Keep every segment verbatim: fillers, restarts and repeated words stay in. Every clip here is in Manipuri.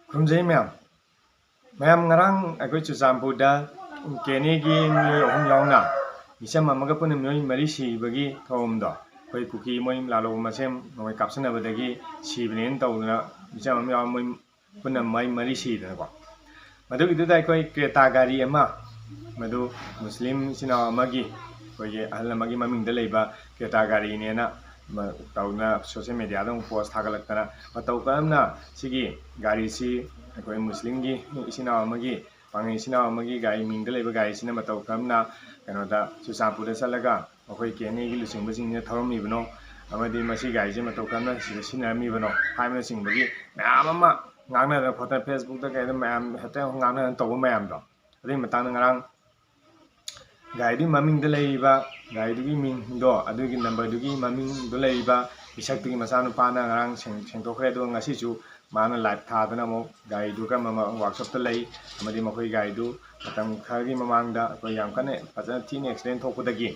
ꯈꯨꯔꯨꯝꯖꯩ ꯃꯌꯥꯝ꯫ ꯃꯌꯥꯝ, ꯉꯔꯥꯡ ꯑꯩꯈꯣꯏ ꯆꯨꯔꯆꯥꯟꯄꯨꯔꯗ ꯀꯦꯅꯦꯒꯤ ꯃꯤꯑꯣꯏ ꯑꯍꯨꯝ ꯌꯥꯎꯅ ꯃꯤꯆꯝ ꯑꯃꯒ ꯄꯨꯟꯅ ꯃꯤꯑꯣꯏ ꯃꯔꯤ ꯁꯤꯕꯒꯤ ꯊꯧꯔꯝꯗꯣ, ꯑꯩꯈꯣꯏ ꯀꯨꯀꯤ ꯃꯣꯏ ꯂꯥꯂꯣꯡ ꯃꯁꯦꯟ ꯅꯣꯡꯃꯩ ꯀꯥꯞꯁꯤꯟꯅꯕꯗꯒꯤ ꯁꯤꯕꯅꯦꯅ ꯇꯧꯗꯅ ꯃꯤꯆꯝ ꯑꯃ ꯌꯥꯎꯔ ꯃꯣꯏ ꯄꯨꯟꯅ ꯃꯣꯏ ꯃꯔꯤ ꯁꯤꯗꯅꯀꯣ꯫ ꯃꯗꯨꯒꯤꯗꯨꯗ ꯑꯩꯈꯣꯏ ꯀ꯭ꯔꯦꯇꯥ ꯒꯥꯔꯤ ꯑꯃ, ꯃꯗꯨ ꯃꯨꯁꯂꯤꯝ ꯏꯆꯤꯟ ꯏꯅꯥꯎ ꯑꯃꯒꯤ, ꯑꯩꯈꯣꯏꯒꯤ ꯑꯍꯜ ꯑꯃꯒꯤ ꯃꯃꯤꯡꯗ ꯂꯩꯕ ꯀ꯭ꯔꯦꯇꯥ ꯒꯥꯔꯤꯅꯦꯅ ꯃ-, ꯇꯧꯗꯅ ꯁꯣꯁꯦꯜ ꯃꯦꯗꯤꯌꯥꯗ ꯑꯃꯨꯛ ꯄꯣꯁ ꯊꯥꯒꯠꯂꯛꯇꯅ, ꯃꯇꯧ ꯀꯔꯝꯅ ꯁꯤꯒꯤ ꯒꯥꯔꯤꯁꯤ ꯑꯩꯈꯣꯏ ꯃꯨꯁꯂꯤꯝꯒꯤ ꯏꯆꯤꯟ ꯏꯅꯥꯎ ꯑꯃꯒꯤ, ꯄꯥꯉꯜ ꯏꯆꯤꯟ ꯏꯅꯥꯎ ꯑꯃꯒꯤ ꯒꯥꯔꯤ ꯃꯤꯡꯗ ꯂꯩꯕ ꯒꯥꯔꯤꯁꯤꯅ ꯃꯇꯧ ꯀꯔꯝꯅ ꯀꯩꯅꯣꯗ ꯆꯨꯔꯆꯥꯟꯄꯨꯔꯗ ꯆꯠꯂꯒ ꯃꯈꯣꯏ ꯀꯦꯅꯦꯒꯤ ꯂꯨꯆꯤꯡꯕꯁꯤꯡꯁꯤꯅ ꯊꯧꯔꯝꯃꯤꯕꯅꯣ, ꯑꯃꯗꯤ ꯃꯁꯤ ꯒꯥꯔꯤꯁꯦ ꯃꯇꯧ ꯀꯔꯝꯅ ꯁꯤꯗ ꯁꯤꯖꯤꯟꯅꯔꯝꯃꯤꯕꯅꯣ ꯍꯥꯏꯕꯅꯆꯤꯡꯕꯒꯤ ꯃꯌꯥꯝ ꯑꯃ ꯉꯥꯡꯅꯗꯅ ꯈꯣꯠꯇꯅ, ꯐꯦꯁꯕꯨꯛꯇ ꯀꯩꯗ ꯃꯌꯥꯝ ꯍꯦꯛꯇ ꯉꯥꯡꯅꯗꯅ ꯇꯧꯕ ꯃꯌꯥꯝꯗꯣ, ꯑꯗꯨꯒꯤ ꯃꯇꯥꯡꯗ ꯉꯔꯥꯡ ꯒꯥꯔꯤꯗꯨꯒꯤ ꯃꯃꯤꯡꯗ ꯂꯩꯔꯤꯕ, ꯒꯥꯔꯤꯗꯨꯒꯤ ꯃꯤꯡꯗꯣ, ꯑꯗꯨꯒꯤ ꯅꯝꯕꯔꯗꯨꯒꯤ ꯃꯃꯤꯡꯗꯣ ꯂꯩꯔꯤꯕ ꯃꯤꯁꯛꯇꯨꯒꯤ ꯃꯆꯥꯅꯨꯄꯥꯅ ꯉꯔꯥꯡ ꯁꯦꯡ-, ꯁꯦꯡꯗꯣꯛꯈ꯭ꯔꯦ꯫ ꯑꯗꯨꯒ ꯉꯁꯤꯁꯨ ꯃꯥꯅ ꯂꯥꯏꯚ ꯊꯥꯗꯅ ꯑꯃꯨꯛ ꯒꯥꯔꯤꯗꯨ ꯀꯔꯝꯕ ꯃ-, ꯋꯥꯛꯁꯣꯞꯇ ꯂꯩ, ꯑꯃꯗꯤ ꯃꯈꯣꯏ ꯒꯥꯔꯤꯗꯨ ꯃꯇꯝ ꯈꯔꯒꯤ ꯃꯃꯥꯡꯗ ꯑꯩꯈꯣꯏ ꯌꯥꯝ ꯀꯟꯅ ꯐꯖꯅ ꯊꯤꯅ ꯑꯦꯛꯁꯤꯗꯦꯟ ꯊꯣꯛꯄꯗꯒꯤ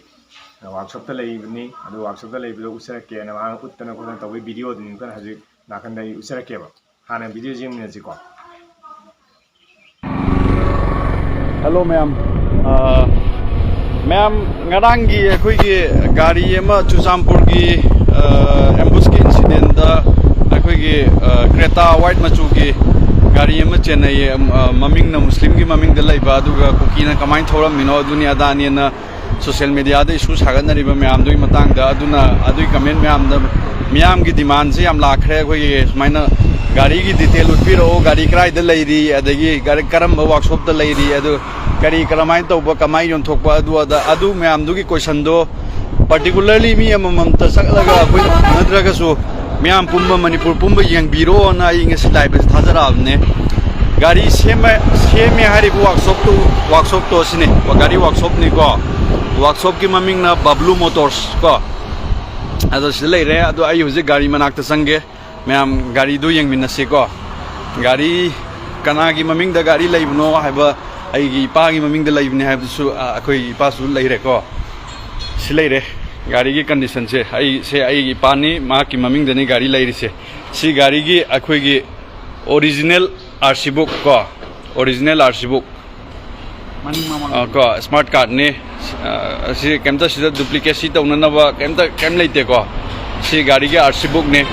ꯋꯥꯛꯁꯣꯞꯇ ꯂꯩꯕꯅꯤ, ꯑꯗꯨ ꯋꯥꯛꯁꯣꯞꯇ ꯂꯩꯕꯗꯣ ꯎꯠꯆꯔꯛꯀꯦꯅ ꯃꯥꯅ ꯎꯠꯇꯅ ꯈꯣꯠꯇꯅ ꯇꯧꯕꯒꯤ ꯚꯤꯗꯤꯑꯣꯗꯨꯅꯤ ꯑꯩꯈꯣꯏꯅ ꯍꯧꯖꯤꯛ ꯅꯥꯀꯟꯗ ꯑꯩ ꯎꯠꯆꯔꯛꯀꯦꯕ꯫ ꯍꯥꯟꯅ ꯚꯤꯗꯤꯑꯣꯁꯤ ꯌꯦꯡꯃꯤꯟꯅꯁꯤꯀꯣ꯫ Hello ꯃꯌꯥꯝ꯫ ꯑ, ꯃꯌꯥꯝ, ꯉꯔꯥꯡꯒꯤ ꯑꯩꯈꯣꯏꯒꯤ ꯒꯥꯔꯤ ꯑꯃ ꯆꯨꯔꯆꯥꯟꯄꯨꯔꯒꯤ, ꯑ, ꯑꯦꯝꯕꯨꯁꯀꯤ ꯏꯟꯁꯤꯗꯦꯟꯗ ꯑꯩꯈꯣꯏꯒꯤ, ꯑ, ꯀ꯭ꯔꯦꯇꯥ ꯋꯥꯏꯠ ꯃꯆꯨꯒꯤ ꯒꯥꯔꯤ ꯑꯃ ꯆꯦꯟꯅꯩꯌꯦ꯫ ꯑ, ꯃꯃꯤꯡꯅ ꯃꯨꯁꯂꯤꯝꯒꯤ ꯃꯃꯤꯡꯗ ꯂꯩꯕ, ꯑꯗꯨꯒ ꯀꯨꯀꯤꯅ ꯀꯃꯥꯏꯅ ꯊꯧꯔꯝꯃꯤꯅꯣ, ꯑꯗꯨꯅꯤ ꯑꯗꯥꯅꯤꯅ ꯁꯣꯁꯤꯌꯦꯜ ꯃꯦꯗꯤꯌꯥꯗ ꯏꯁꯨ ꯁꯥꯒꯠꯅꯔꯤꯕ ꯃꯌꯥꯝꯗꯨꯒꯤ ꯃꯇꯥꯡꯗ, ꯑꯗꯨꯅ ꯑꯗꯨꯒꯤ ꯀꯃꯦꯟ ꯃꯌꯥꯝꯗ ꯃꯤꯌꯥꯝꯒꯤ ꯗꯤꯃꯥꯟꯁꯦ ꯌꯥꯝ ꯂꯥꯛꯈ꯭ꯔꯦ꯫ ꯑꯩꯈꯣꯏꯒꯤ ꯁꯨꯃꯥꯏꯅ ꯒꯥꯔꯤꯒꯤ ꯗꯤꯇꯦꯜ ꯎꯠꯄꯤꯔꯛꯑꯣ, ꯒꯥꯔꯤ ꯀꯗꯥꯏꯗ ꯂꯩꯔꯤ, ꯑꯗꯒꯤ ꯒꯥꯔꯤ ꯀꯔꯝꯕ ꯋꯥꯛꯁꯣꯞꯇ ꯂꯩꯔꯤ, ꯑꯗꯨ ꯀꯔꯤ ꯀꯔꯝꯍꯥꯏꯅ ꯇꯧꯕ, ꯀꯃꯥꯏꯅ ꯌꯣꯟꯊꯣꯛꯄ, ꯑꯗꯨ ꯑꯗꯥ, ꯑꯗꯨ ꯃꯌꯥꯝꯗꯨꯒꯤ ꯀꯣꯏꯁꯟꯗꯣ ꯄꯥꯔꯇꯤꯀꯨꯂꯔꯂꯤ ꯃꯤ ꯑꯃꯃꯝꯇ ꯆꯠꯂꯒ ꯑꯩꯈꯣꯏ ꯅꯠꯇ꯭ꯔꯒꯁꯨ ꯃꯌꯥꯝ ꯄꯨꯝꯕ, ꯃꯅꯤꯄꯨꯔ ꯄꯨꯝꯕ ꯌꯦꯡꯕꯤꯔꯣꯅ ꯑꯩ ꯉꯁꯤ ꯂꯥꯏꯚ ꯑꯁꯤ ꯊꯥꯖꯔꯛꯑꯕꯅꯦ꯫ ꯒꯥꯔꯤ ꯁꯦꯝꯕ, ꯁꯦꯝꯃꯦ ꯍꯥꯏꯔꯤꯕ ꯋꯥꯛꯁꯣꯞꯇꯨ, ꯋꯥꯛꯁꯣꯞꯇꯣ ꯑꯁꯤꯅꯦ, ꯒꯥꯔꯤ ꯋꯥꯛꯁꯣꯞꯅꯤꯀꯣ꯫ ꯋꯥꯛꯁꯣꯞꯀꯤ ꯃꯃꯤꯡꯅ ꯕꯕ꯭ꯂꯨ ꯃꯣꯇꯣꯔꯁ ꯀꯣ꯫ ꯑꯗꯣ ꯁꯤꯗ ꯂꯩꯔꯦ꯫ ꯑꯗꯣ ꯑꯩ ꯍꯧꯖꯤꯛ ꯒꯥꯔꯤ ꯃꯅꯥꯛꯇ ꯆꯪꯒꯦ꯫ ꯃꯌꯥꯝ ꯒꯥꯔꯤꯗꯨ ꯌꯦꯡꯃꯤꯟꯅꯁꯤꯀꯣ꯫ ꯒꯥꯔꯤ ꯀꯅꯥꯒꯤ ꯃꯃꯤꯡꯗ ꯒꯥꯔꯤ ꯂꯩꯕꯅꯣ ꯍꯥꯏꯕ, ꯑꯩꯒꯤ ꯏꯄꯥꯒꯤ ꯃꯃꯤꯡꯗ ꯂꯩꯕꯅꯤ ꯍꯥꯏꯕꯗꯨꯁꯨ, ꯑ, ꯑꯩꯈꯣꯏ ꯏꯄꯥꯁꯨ ꯂꯩꯔꯦꯀꯣ꯫ ꯁꯤ ꯂꯩꯔꯦ꯫ ꯒꯥꯔꯤꯒꯤ ꯀꯟꯗꯤꯁꯟꯁꯦ, ꯑꯩ, ꯁꯦ ꯑꯩꯒꯤ ꯏꯄꯥꯅꯤ, ꯃꯍꯥꯛꯀꯤ ꯃꯃꯤꯡꯗꯅꯤ ꯒꯥꯔꯤ ꯂꯩꯔꯤꯁꯦ꯫ ꯁꯤ ꯒꯥꯔꯤꯒꯤ ꯑꯩꯈꯣꯏꯒꯤ ꯑꯣꯔꯤꯖꯤꯅꯦꯜ ꯑꯥꯔ ꯁꯤ ꯕꯨꯛ ꯀꯣ, ꯑꯣꯔꯤꯖꯤꯅꯦꯜ ꯑꯥꯔ ꯁꯤ ꯕꯨꯛ꯫ ꯃꯅꯤꯡ ꯃꯃꯥꯡ꯫ ꯑ, ꯀꯣ, ꯁ꯭ꯃꯥꯔꯠ ꯀꯥꯔꯠꯅꯤ꯫ ꯑ, ꯑꯁꯤ ꯀꯩꯝꯇ ꯁꯤꯗ ꯗꯨꯄ꯭ꯂꯤꯀꯦꯠꯁꯤ ꯇꯧꯅꯅꯕ ꯀꯩꯝꯇ, ꯀꯩꯝ ꯂꯩꯇꯦꯀꯣ꯫ ꯁꯤ ꯒꯥꯔꯤꯒꯤ ꯑꯥꯔ ꯁꯤ ꯕꯨꯛꯅꯤ꯫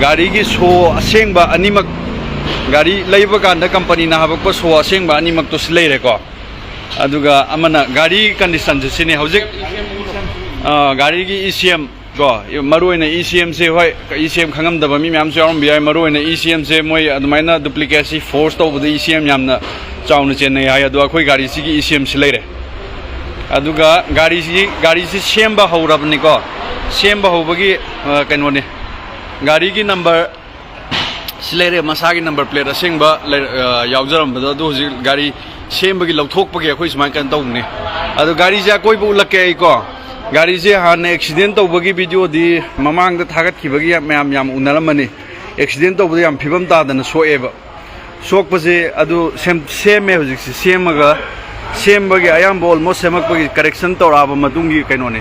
ꯒꯥꯔꯤꯒꯤ ꯁꯣ ꯑꯁꯦꯡꯕ ꯑꯅꯤꯃꯛ, ꯒꯥꯔꯤ ꯂꯩꯕ ꯀꯥꯟꯗ ꯀꯝꯄꯅꯤꯅ ꯍꯥꯄꯛꯄ ꯁꯣ ꯑꯁꯦꯡꯕ ꯑꯅꯤꯃꯛꯇꯨ ꯁꯤ ꯂꯩꯔꯦꯀꯣ꯫ ꯑꯗꯨꯒ ꯑꯃꯅ ꯒꯥꯔꯤ ꯀꯟꯗꯤꯁꯟꯁꯦ ꯁꯤꯅꯤ ꯍꯧꯖꯤꯛ꯫ ꯑ, ꯒꯥꯔꯤꯒꯤ ꯏ ꯁꯤ ꯑꯦꯝ ꯀꯣ, ꯃꯔꯨ ꯑꯣꯏꯅ ꯏ ꯁꯤ ꯑꯦꯝꯁꯦ, ꯍꯣꯏ, ꯏ ꯁꯤ ꯑꯦꯝ ꯈꯪꯉꯝꯗꯕ ꯃꯤ ꯃꯌꯥꯝꯁꯨ ꯌꯥꯎꯔꯝꯕ ꯌꯥꯏ꯫ ꯃꯔꯨ ꯑꯣꯏꯅ ꯏ ꯁꯤ ꯑꯦꯝꯁꯦ ꯃꯣꯏ ꯑꯗꯨꯃꯥꯏꯅ ꯗꯨꯄ꯭ꯂꯤꯀꯦꯠꯁꯤ ꯐꯣꯔꯁ ꯇꯧꯕꯗ ꯏ ꯁꯤ ꯑꯦꯝ ꯌꯥꯝꯅ ꯆꯥꯎꯅ ꯆꯦꯟꯅꯩ ꯍꯥꯏ꯫ ꯑꯗꯣ ꯑꯩꯈꯣꯏ ꯒꯥꯔꯤꯁꯤꯒꯤ ꯏ ꯁꯤ ꯑꯦꯝꯁꯤ ꯂꯩꯔꯦ꯫ ꯑꯗꯨꯒ ꯒꯥꯔꯤꯁꯤ, ꯒꯥꯔꯤꯁꯤ ꯁꯦꯝꯕ ꯍꯧꯔꯕꯅꯤꯀꯣ꯫ ꯁꯦꯝꯕ ꯍꯧꯕꯒꯤ, ꯑ, ꯀꯩꯅꯣꯅꯤ, ꯒꯥꯔꯤꯒꯤ ꯅꯝꯕꯔ ꯁꯤ ꯂꯩꯔꯦ, ꯃꯁꯥꯒꯤ ꯅꯝꯕꯔ ꯄ꯭ꯂꯦꯠ ꯑꯁꯦꯡꯕ ꯂꯩ-, ꯑ, ꯌꯥꯎꯖꯔꯝꯕꯗꯣ, ꯑꯗꯨ ꯍꯧꯖꯤꯛ ꯒꯥꯔꯤ ꯁꯦꯝꯕꯒꯤ ꯂꯧꯊꯣꯛꯄꯒꯤ ꯑꯩꯈꯣꯏ ꯁꯨꯃꯥꯏꯅ ꯀꯩꯅꯣ ꯇꯧꯕꯅꯤ꯫ ꯑꯗꯣ ꯒꯥꯔꯤꯁꯦ ꯑꯀꯣꯏꯕ ꯎꯠꯂꯛꯀꯦ ꯑꯩꯀꯣ꯫ ꯒꯥꯔꯤꯁꯦ ꯍꯥꯟꯅ ꯑꯦꯛꯁꯤꯗꯦꯟ ꯇꯧꯕꯒꯤ ꯚꯤꯗꯤꯑꯣꯗꯤ ꯃꯃꯥꯡꯗ ꯊꯥꯒꯠꯈꯤꯕꯒꯤ ꯌꯥꯝ, ꯃꯌꯥꯝ ꯌꯥꯝ ꯎꯅꯔꯝꯃꯅꯤ꯫ ꯑꯦꯛꯁꯤꯗꯦꯟ ꯇꯧꯕꯗ ꯌꯥꯝ ꯐꯤꯕꯝ ꯇꯥꯗꯅ ꯁꯣꯛꯑꯦꯕ꯫ ꯁꯣꯛꯄꯁꯦ ꯑꯗꯨ ꯁꯦꯝ-, ꯁꯦꯝꯃꯦ ꯍꯧꯖꯤꯛꯁꯦ꯫ ꯁꯦꯝꯃꯒ, ꯁꯦꯝꯕꯒꯤ ꯑꯌꯥꯝꯕ almost ꯁꯦꯝꯃꯛꯄꯒꯤ correction ꯇꯧꯔꯛꯑꯕ ꯃꯇꯨꯡꯒꯤ ꯀꯩꯅꯣꯅꯦ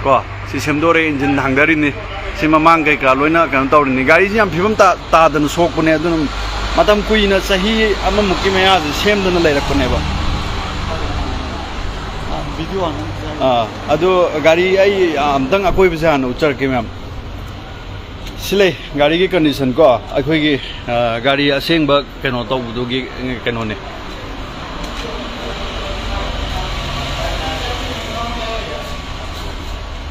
ꯀꯣ꯫ ꯁꯤ ꯁꯦꯝꯗꯣꯔꯦ, ꯏꯟꯖꯤꯟ ꯊꯥꯡꯗꯔꯤꯅꯤ꯫ ꯁꯤ ꯃꯃꯥꯡ ꯀꯩꯀꯥ ꯂꯣꯏꯅ ꯀꯩꯅꯣ ꯇꯧꯔꯤꯅꯤ꯫ ꯒꯥꯔꯤꯁꯤ ꯌꯥꯝ ꯐꯤꯕꯝ ꯇꯥ-, ꯇꯥꯗꯅ ꯁꯣꯛꯄꯅꯦ꯫ ꯑꯗꯨꯅ ꯃꯇꯝ ꯀꯨꯏꯅ, ꯆꯍꯤ ꯑꯃꯃꯨꯛꯀꯤ ꯃꯌꯥꯁꯦ ꯁꯦꯝꯗꯅ ꯂꯩꯔꯛꯄꯅꯦꯕ꯫ ꯚꯤꯗꯤꯑꯣ ꯍꯥꯟꯅ ꯎꯠꯆꯔꯒꯦ꯫ ꯑꯥ, ꯑꯗꯨ ꯒꯥꯔꯤ ꯑꯩ ꯑꯝꯇꯪ ꯑꯀꯣꯏꯕꯁꯦ ꯍꯥꯟꯅ ꯎꯠꯆꯔꯛꯀꯦ ꯃꯌꯥꯝ꯫ ꯁꯤ ꯂꯩ ꯒꯥꯔꯤꯒꯤ ꯀꯟꯗꯤꯁꯟ ꯀꯣ, ꯑꯩꯈꯣꯏꯒꯤ, ꯑ, ꯒꯥꯔꯤ ꯑꯁꯦꯡꯕ ꯀꯩꯅꯣ ꯇꯧꯕꯗꯨꯒꯤ ꯀꯩꯅꯣꯅꯦ꯫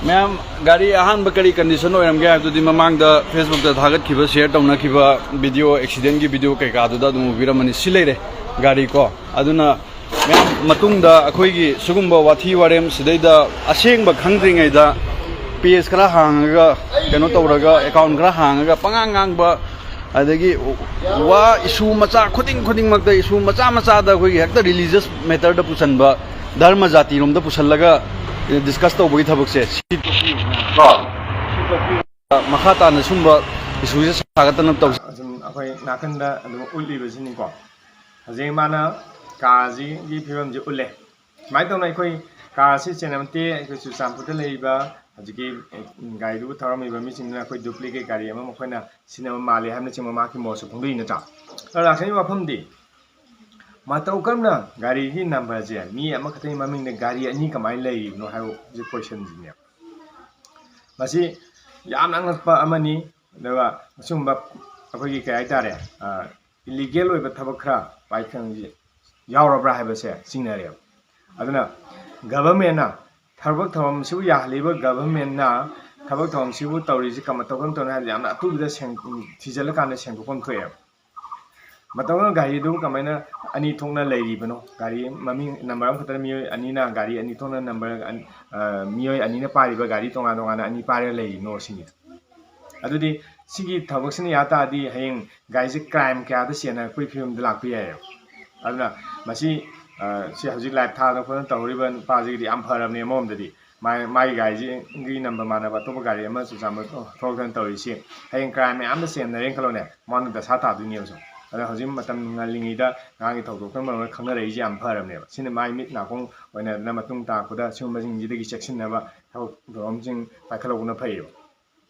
ꯃꯌꯥꯝ, ꯒꯥꯔꯤ ꯑꯍꯥꯟꯕ ꯀꯔꯤ ꯀꯟꯗꯤꯁꯟ ꯑꯣꯏꯔꯝꯒꯦ ꯍꯥꯏꯕꯗꯨꯗꯤ ꯃꯃꯥꯡꯗ Facebook-ꯇ ꯊꯥꯒꯠꯈꯤꯕ, ꯁꯤꯌꯔ ꯇꯧꯅꯈꯤꯕ ꯚꯤꯗꯤꯑꯣ, ꯑꯦꯛꯁꯤꯗꯦꯟꯒꯤ ꯚꯤꯗꯤꯑꯣ ꯀꯩꯀꯥꯗꯨꯗ ꯑꯗꯨꯝ ꯎꯕꯤꯔꯝꯃꯅꯤ꯫ ꯁꯤ ꯂꯩꯔꯦ ꯒꯥꯔꯤ ꯀꯣ꯫ ꯑꯗꯨꯅ ꯃꯌꯥꯝ, ꯃꯇꯨꯡꯗ ꯑꯩꯈꯣꯏꯒꯤ ꯁꯤꯒꯨꯝꯕ ꯋꯥꯊꯤ ꯋꯥꯔꯦꯝ ꯁꯤꯗꯩꯗ ꯑꯁꯦꯡꯕ ꯈꯪꯗ꯭ꯔꯤꯉꯩꯗ ꯄꯦꯖ ꯈꯔ ꯍꯥꯡꯉꯒ, ꯀꯩꯅꯣ ꯇꯧꯔꯒ, ꯑꯦꯀꯥꯎꯟ ꯈꯔ ꯍꯥꯡꯉꯒ ꯄꯉꯥꯡ ꯉꯥꯡꯕ, ꯑꯗꯒꯤ ꯋꯥ ꯏꯁꯨ ꯃꯆꯥ ꯈꯨꯗꯤꯡ ꯈꯨꯗꯤꯡꯃꯛꯇ, ꯏꯁꯨ ꯃꯆꯥ ꯃꯆꯥꯗ ꯑꯩꯈꯣꯏꯒꯤ ꯍꯦꯛꯇ ꯔꯤꯂꯤꯖꯁ ꯃꯦꯇꯔꯗ ꯄꯨꯁꯟꯕ, ꯙꯔꯃ ꯖꯥꯇꯤꯔꯣꯝꯗ ꯄꯨꯁꯜꯂꯒ ꯗꯤꯁꯀꯁ ꯇꯧꯕꯒꯤ ꯊꯕꯛꯁꯦ ꯁꯤ ꯀꯣ, ꯃꯈꯥ ꯇꯥꯅ ꯁꯨꯝꯕ ꯏꯁꯨꯁꯦ ꯁꯥꯒꯠꯇꯅꯕ ꯇꯧꯁꯤ꯫ ꯑꯗꯨꯝ ꯑꯩꯈꯣꯏ ꯅꯥꯀꯟꯗ ꯑꯗꯨꯝ ꯎꯠꯂꯤꯕꯁꯤꯅꯤꯀꯣ꯫ ꯍꯧꯖꯤꯛ ꯃꯥꯅ ꯀꯥꯁꯤꯒꯤ ꯐꯤꯕꯝꯁꯤ ꯎꯠꯂꯦ꯫ ꯁꯨꯃꯥꯏꯅ ꯇꯧꯅ ꯑꯩꯈꯣꯏ ꯀꯥ ꯑꯁꯤ ꯆꯦꯟꯅꯕ ꯅꯠꯇꯦ꯫ ꯑꯩꯈꯣꯏ ꯆꯨꯔꯆꯥꯟꯄꯨꯔꯗ ꯂꯩꯔꯤꯕ ꯍꯧꯖꯤꯛꯀꯤ ꯒꯥꯔꯤꯗꯨꯕꯨ ꯊꯧꯔꯝꯃꯤꯕ ꯃꯤꯁꯤꯡꯗꯨꯅ ꯑꯩꯈꯣꯏ duplicate ꯒꯥꯔꯤ ꯑꯃ ꯃꯈꯣꯏꯅ ꯁꯤꯖꯤꯟꯅꯕ ꯃꯥꯜꯂꯦ ꯍꯥꯏꯕꯅꯆꯤꯡꯕ ꯃꯍꯥꯛꯀꯤ ꯃꯣꯠꯁꯨ ꯐꯣꯡꯗꯣꯛꯏ ꯅꯠꯇ꯭ꯔꯥ? ꯑꯗꯣ ꯂꯥꯛꯀꯗꯧꯔꯤꯕ ꯋꯥꯐꯝꯗꯤ, ꯃꯇꯧ ꯀꯔꯝꯅ ꯒꯥꯔꯤꯒꯤ number ꯁꯦ ꯃꯤ ꯑꯃꯈꯛꯇꯒꯤ ꯃꯃꯤꯡꯗ ꯒꯥꯔꯤ ꯑꯅꯤ ꯀꯃꯥꯏꯅ ꯂꯩꯔꯤꯕꯅꯣ ꯍꯥꯏꯕ ꯍꯧꯖꯤꯛ question ꯁꯤꯅꯦꯕ꯫ ꯃꯁꯤ ꯌꯥꯝꯅ ꯑꯉꯛꯄ ꯑꯃꯅꯤ꯫ ꯑꯗꯨꯒ ꯑꯁꯤꯒꯨꯝꯕ ꯑꯩꯈꯣꯏꯒꯤ ꯀꯩ ꯍꯥꯏꯇꯥꯔꯦ, ꯑ, illegal ꯑꯣꯏꯕ ꯊꯕꯛ ꯈꯔ ꯄꯥꯏꯈꯪꯁꯤ ꯌꯥꯎꯔꯕ꯭ꯔꯥ ꯍꯥꯏꯕꯁꯦ ꯆꯤꯡꯅꯔꯦꯕ꯫ ꯑꯗꯨꯅ government ꯅ ꯊꯕꯛ ꯊꯧꯔꯝꯁꯤꯕꯨ ꯌꯥꯍꯜꯂꯤꯕ government ꯅ ꯊꯕꯛ ꯊꯧꯔꯝꯁꯤꯕꯨ ꯇꯧꯔꯤꯁꯤ ꯀꯃ-, ꯃꯇꯧ ꯀꯔꯝ ꯇꯧꯔꯤꯅꯣ ꯍꯥꯏꯕꯁꯦ ꯌꯥꯝꯅ ꯑꯊꯨꯕꯗ ꯁꯦꯡ-, ꯊꯤꯖꯤꯜꯂꯀꯥꯟꯗ ꯁꯦꯡꯗꯣꯛꯐꯝ ꯊꯣꯛꯑꯦꯕ꯫ ꯃꯇꯧ ꯀꯔꯝꯅ ꯒꯥꯔꯤꯗꯨ ꯀꯃꯥꯏꯅ ꯑꯅꯤ ꯊꯣꯛꯅ ꯂꯩꯔꯤꯕꯅꯣ? ꯒꯥꯔꯤ ꯃꯃꯤꯡ number ꯑꯃꯈꯛꯇꯗ ꯃꯤꯑꯣꯏ ꯑꯅꯤꯅ ꯒꯥꯔꯤ ꯑꯅꯤ ꯊꯣꯛꯅ number ꯑꯅꯤ, ꯑ, ꯃꯤꯑꯣꯏ ꯑꯅꯤꯅ ꯄꯥꯏꯔꯤꯕ ꯒꯥꯔꯤ ꯇꯣꯉꯥꯟ ꯇꯣꯉꯥꯟꯅ ꯑꯅꯤ ꯄꯥꯏꯔꯒ ꯂꯩꯔꯤꯅꯣ ꯁꯤꯅꯤ꯫ ꯑꯗꯨꯗꯤ ꯁꯤꯒꯤ ꯊꯕꯛꯁꯤꯅ ꯌꯥ ꯇꯥꯔꯗꯤ ꯍꯌꯦꯡ ꯒꯥꯔꯤꯁꯦ crime ꯀꯌꯥꯗ ꯆꯦꯟꯅꯔꯛꯄꯒꯤ ꯐꯤꯕꯝꯗ ꯂꯥꯛꯄ ꯌꯥꯏꯑꯕ꯫ ꯑꯗꯨꯅ ꯃꯁꯤ, ꯑ, ꯁꯤ ꯍꯧꯖꯤꯛ live ꯊꯥꯗꯅ ꯈꯣꯠꯇꯅ ꯇꯧꯔꯤꯕ ꯅꯨꯄꯥꯁꯤꯒꯤꯗꯤ ꯌꯥꯝ ꯐꯔꯕꯅꯦ ꯑꯃꯔꯣꯝꯗꯗꯤ꯫ ꯃꯥꯒꯤ, ꯃꯥꯒꯤ ꯒꯥꯔꯤꯁꯤꯒꯤ number ꯃꯥꯟꯅꯕ ꯑꯇꯣꯞꯄ ꯒꯥꯔꯤ ꯑꯃ ꯆꯨꯔꯆꯥꯟꯄꯨꯔ ꯊꯣꯛꯂꯛꯇꯅ ꯇꯧꯔꯤꯁꯤ ꯍꯌꯦꯡ crime ꯃꯌꯥꯝꯗ ꯆꯦꯟꯅꯔꯦꯅ ꯈꯜꯂꯣꯅꯦ, ꯃꯉꯣꯟꯗ ꯗꯁꯥ ꯇꯥꯗꯣꯏꯅꯦꯕ ꯁꯨꯝ꯫ ꯑꯗꯨꯅ ꯍꯧꯖꯤꯛ ꯃꯇꯝ ꯉꯜꯂꯤꯉꯩꯗ ꯉꯔꯥꯡꯒꯤ ꯊꯧꯗꯣꯛꯇ ꯃꯔꯝ ꯑꯣꯏꯔꯒ ꯈꯪꯅꯔꯛꯏꯁꯦ ꯌꯥꯝ ꯐꯔꯕꯅꯦꯕ꯫ ꯁꯤꯅ ꯃꯥꯏ ꯃꯤꯠ ꯅꯥꯀꯣꯡ ꯑꯣꯏꯅꯗꯅ ꯃꯇꯨꯡ ꯇꯥꯔꯛꯄꯗ ꯁꯤꯒꯨꯝꯕꯁꯤꯡꯁꯤꯗꯒꯤ ꯆꯦꯛꯁꯤꯟꯅꯕ ꯊꯕꯛ ꯊꯧꯔꯝꯁꯤꯡ ꯄꯥꯏꯈꯠꯍꯧꯕꯅ ꯐꯩꯌꯦꯕ꯫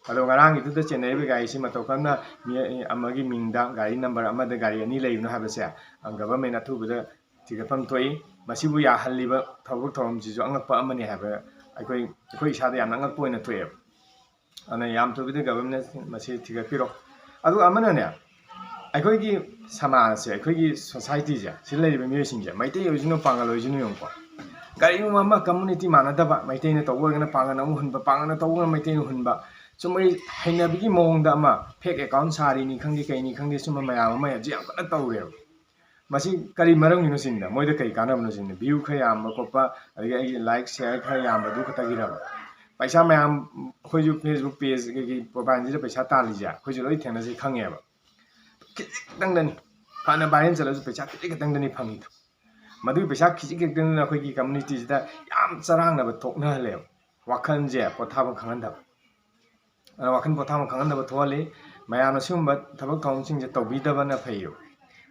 ꯑꯗꯣ ꯉꯔꯥꯡꯒꯤꯗꯨꯗ ꯆꯦꯟꯅꯔꯤꯕ ꯒꯥꯔꯤꯁꯤ ꯃꯇꯧ ꯀꯔꯝꯅ ꯃꯤ ꯑꯃꯒꯤ ꯃꯤꯡꯗ ꯒꯥꯔꯤ number ꯑꯃꯗ ꯒꯥꯔꯤ ꯑꯅꯤ ꯂꯩꯕꯅꯣ ꯍꯥꯏꯕꯁꯦ, ꯑ, government ꯑꯊꯨꯕꯗ ꯊꯤꯒꯠꯐꯝ ꯊꯣꯛꯏ꯫ ꯃꯁꯤꯕꯨ ꯌꯥꯍꯜꯂꯤꯕ ꯊꯕꯛ ꯊꯧꯔꯝꯁꯤꯁꯨ ꯑꯉꯛꯄ ꯑꯃꯅꯤ ꯍꯥꯏꯕ ꯑꯩꯈꯣꯏ, ꯑꯩꯈꯣꯏ ꯏꯁꯥꯗ ꯌꯥꯝꯅ ꯑꯉꯛꯄ ꯑꯣꯏꯅ ꯊꯣꯛꯑꯦꯕ꯫ ꯑꯗꯨꯅ ꯌꯥꯝ ꯊꯨꯕꯤꯗ government ꯅ ꯃꯁꯤ ꯊꯤꯒꯠꯄꯤꯔꯣ꯫ ꯑꯗꯨꯒ ꯑꯃꯅꯅꯦ, ꯑꯩꯈꯣꯏꯒꯤ ꯁꯃꯥꯖꯁꯦ, ꯑꯩꯈꯣꯏꯒꯤ society ꯁꯦ, ꯁꯤꯗ ꯂꯩꯔꯤꯕ ꯃꯤꯑꯣꯏꯁꯤꯡꯁꯦ, ꯃꯩꯇꯩ ꯑꯣꯏꯁꯅꯨ, ꯄꯥꯡꯒꯜ ꯑꯣꯏꯁꯅꯨ ꯌꯦꯡꯉꯨꯀꯣ, ꯀꯔꯤꯒꯨꯝꯕ ꯑꯃ community ꯃꯥꯟꯅꯗꯕ, ꯃꯩꯇꯩꯅ ꯇꯧꯕ ꯑꯣꯏꯔꯒꯅ ꯄꯥꯡꯒꯜ ꯑꯃꯨꯛ ꯍꯨꯟꯕ, ꯄꯥꯡꯒꯜꯅ ꯇꯧꯕ ꯑꯣꯏꯔꯒꯅ ꯃꯩꯇꯩꯅ ꯍꯨꯟꯕ, ꯁꯨꯝꯕꯒꯤ ꯍꯩꯅꯕꯤꯒꯤ ꯃꯑꯣꯡꯗ ꯑꯃ fake account ꯁꯥꯔꯤꯅꯤ ꯈꯪꯗꯦ, ꯀꯩꯅꯤ ꯈꯪꯗꯦ, ꯁꯨꯝꯕ ꯃꯌꯥꯝ ꯑꯃ ꯍꯧꯖꯤꯛ ꯌꯥꯝ ꯀꯟꯅ ꯇꯧꯔꯦꯕ꯫ ꯃꯁꯤ ꯀꯔꯤ ꯃꯔꯝꯒꯤꯅꯣ ꯁꯤꯅꯤꯗ? ꯃꯣꯏꯗ ꯀꯔꯤ ꯀꯥꯟꯅꯕꯅꯣ ꯁꯤꯅꯤ? View ꯈꯔ ꯌꯥꯝꯕ ꯈꯣꯠꯄ, ꯑꯗꯒꯤ ꯑꯩꯒꯤ like share ꯈꯔ ꯌꯥꯝꯕꯗꯨ ꯈꯛꯇꯒꯤꯔꯕ? ꯄꯩꯁꯥ ꯃꯌꯥꯝ, ꯑꯩꯈꯣꯏꯁꯨ Facebook page ꯀꯩꯀꯩ profile ꯁꯤꯗ ꯄꯩꯁꯥ ꯇꯥꯜꯂꯤꯁꯦ ꯑꯩꯈꯣꯏꯁꯨ ꯂꯣꯏ ꯊꯦꯡꯅꯖꯩ, ꯈꯪꯉꯦꯕ꯫ ꯈꯤꯇꯪꯗꯅꯤ, ꯐꯅ viral ꯆꯠꯂꯁꯨ ꯄꯩꯁꯥ ꯈꯤꯇꯪ ꯈꯤꯇꯪꯗꯅꯤ ꯐꯪꯉꯤꯗꯣ꯫ ꯃꯗꯨꯒꯤ ꯄꯩꯁꯥ ꯈꯤꯖꯤꯛ ꯈꯤꯇꯪꯗꯨꯅ ꯑꯩꯈꯣꯏꯒꯤ community ꯁꯤꯗ ꯌꯥꯝ ꯆꯔꯥꯡꯅꯕ ꯊꯣꯛꯅꯍꯜꯂꯦꯕ, ꯋꯥꯈꯜꯁꯦ ꯄꯣꯊꯥꯐꯝ ꯈꯪꯍꯟꯗꯕ꯫ ꯑꯗꯨꯅ ꯋꯥꯈꯜ ꯄꯣꯊꯥꯐꯝ ꯈꯪꯍꯟꯗꯕ ꯊꯣꯛꯍꯜꯂꯤ꯫ ꯃꯌꯥꯝꯅ ꯁꯤꯒꯨꯝꯕ ꯊꯕꯛ ꯊꯧꯔꯝꯁꯤꯡꯁꯦ ꯇꯧꯕꯤꯗꯕꯅ ꯐꯩꯌꯦꯕ꯫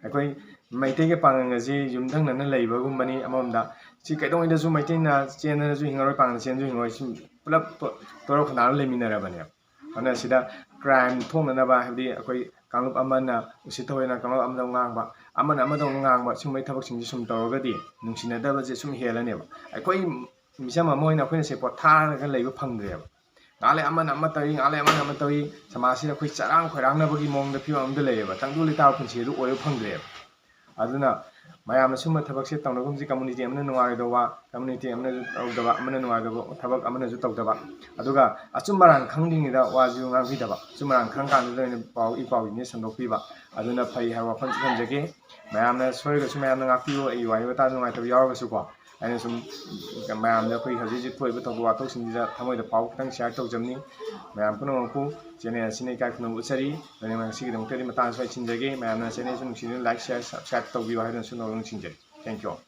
ꯑꯩꯈꯣꯏ ꯃꯩꯇꯩꯒ ꯄꯥꯡꯒꯜꯒꯁꯤ ꯌꯨꯝꯊꯪꯅꯅ ꯂꯩꯕꯒꯨꯝꯕꯅꯤ ꯑꯃꯔꯣꯝꯗ꯫ ꯁꯤ ꯀꯩꯗꯧꯉꯩꯗꯁꯨ ꯃꯩꯇꯩꯅ ꯆꯦꯟꯗꯅꯁꯨ ꯍꯤꯡꯉꯔꯣꯏ, ꯄꯥꯡꯒꯜꯅ ꯆꯦꯟꯗꯅꯁꯨ ꯍꯤꯡꯉꯔꯣꯏ꯫ ꯁꯨꯝ ꯄꯨꯂꯞ ꯇꯣ-, ꯇꯣꯔꯧ ꯈꯅꯥꯔ ꯂꯩꯃꯤꯟꯅꯔꯕꯅꯦꯕ꯫ ꯑꯗꯨꯅ ꯁꯤꯗ crime ꯊꯣꯛꯅꯅꯕ, ꯍꯥꯏꯕꯗꯤ ꯑꯩꯈꯣꯏ ꯀꯥꯡꯂꯨꯞ ꯑꯃꯅ ꯎꯁꯤꯠ ꯊꯑꯣꯏꯅ ꯀꯥꯡꯂꯨꯞ ꯑꯃꯗ ꯉꯥꯡꯕ, ꯑꯃꯅ ꯑꯃꯗ ꯉꯥꯡꯕ, ꯁꯨꯝꯕꯒꯤ ꯊꯕꯛꯁꯤꯡꯁꯦ ꯁꯨꯝ ꯇꯧꯔꯒꯗꯤ ꯅꯨꯡꯁꯤꯅꯗꯕꯁꯦ ꯁꯨꯝ ꯍꯦꯜꯂꯅꯦꯕ꯫ ꯑꯩꯈꯣꯏ ꯃꯤꯆꯝ ꯑꯃ ꯑꯣꯏꯅ ꯑꯩꯈꯣꯏꯅ ꯁꯤ ꯄꯣꯊꯥꯔꯒ ꯂꯩꯕ ꯐꯪꯗ꯭ꯔꯦꯕ꯫ ꯉꯥꯏꯍꯥꯛ ꯂꯩ ꯑꯃꯅ ꯑꯃ ꯇꯧꯏ, ꯉꯥꯏꯍꯥꯛ ꯂꯩ ꯑꯃꯅ ꯑꯃ ꯇꯧꯏ, ꯁꯃꯥꯖꯁꯤꯗ ꯑꯩꯈꯣꯏ ꯆꯔꯥꯡ ꯈꯣꯏꯔꯥꯡꯅꯕꯒꯤ ꯃꯑꯣꯡꯗ ꯐꯤꯕꯝ ꯑꯃꯗ ꯂꯩꯌꯦꯕ꯫ ꯇꯪꯗꯨ ꯂꯩꯇꯥꯕ ꯄꯨꯟꯁꯤ ꯑꯗꯨ ꯑꯣꯏꯕ ꯐꯪꯗ꯭ꯔꯦꯕ꯫ ꯑꯗꯨꯅ ꯃꯌꯥꯝꯅ ꯁꯨꯝꯕ ꯊꯕꯛꯁꯦ ꯇꯧꯅꯒꯨꯝꯁꯤ꯫ Community ꯑꯃꯅ ꯅꯨꯡꯉꯥꯏꯔꯣꯏꯗꯧꯕ, community ꯑꯃꯅꯁꯨ ꯇꯧꯗꯕ, ꯑꯃꯅ ꯅꯨꯡꯉꯥꯏꯗꯕ ꯊꯕꯛ ꯑꯃꯅꯁꯨ ꯇꯧꯗꯕ, ꯑꯗꯨꯒ ꯑꯆꯨꯝ ꯑꯔꯥꯟ ꯈꯪꯗ꯭ꯔꯤꯉꯩꯗ ꯋꯥꯁꯨ ꯉꯥꯡꯕꯤꯗꯕ, ꯑꯆꯨꯝ ꯑꯔꯥꯟ ꯈꯪ ꯀꯥꯟꯗꯨꯗ ꯑꯣꯏꯅ ꯄꯥꯎ, ꯏ ꯄꯥꯎꯁꯤꯡꯁꯦ ꯁꯟꯗꯣꯛꯄꯤꯕ, ꯑꯗꯨꯅ ꯐꯩ ꯍꯥꯏꯕ ꯋꯥꯐꯝꯁꯨ ꯊꯝꯖꯒꯦ꯫ ꯃꯌꯥꯝꯅ ꯁꯣꯏꯔꯒꯁꯨ ꯃꯌꯥꯝꯅ ꯉꯥꯛꯄꯤꯌꯨ꯫ ꯑꯩ ꯋꯥꯍꯩ ꯋꯥꯇꯥꯗ ꯅꯨꯡꯉꯥꯏꯇꯕ ꯌꯥꯎꯔꯒꯁꯨꯀꯣ, ꯑꯩꯅ ꯁꯨꯝ ꯃꯌꯥꯝꯗ ꯑꯩꯈꯣꯏ ꯍꯧꯖꯤꯛ ꯍꯧꯖꯤꯛ ꯊꯣꯛꯏꯕ ꯊꯧꯗꯣꯛ ꯋꯥꯊꯣꯛꯁꯤꯡꯁꯤꯗ ꯊꯃꯣꯏꯗ ꯐꯥꯎꯕ ꯈꯤꯇꯪ share ꯇꯧꯖꯕꯅꯤ꯫ ꯃꯌꯥꯝ ꯄꯨꯝꯅꯃꯛꯄꯨ channel ꯑꯁꯤꯅ ꯏꯀꯥꯏ ꯈꯨꯝꯅꯕ ꯎꯠꯆꯔꯤ꯫ ꯑꯗꯨꯅ ꯉꯁꯤꯒꯤꯗꯃꯛꯇꯗꯤ ꯃꯇꯥꯡ ꯑꯁꯤꯗ ꯂꯣꯏꯁꯤꯟꯖꯒꯦ꯫ ꯃꯌꯥꯝꯅ channel ꯑꯁꯤ ꯅꯨꯡꯁꯤꯗꯨꯅ like, share, subscribe ꯇꯧꯕꯤꯌꯨ ꯍꯥꯏꯗꯨꯅꯁꯨ ꯅꯣꯡꯗ ꯅꯤꯡꯁꯤꯡꯖꯔꯤ꯫ Thank you all꯫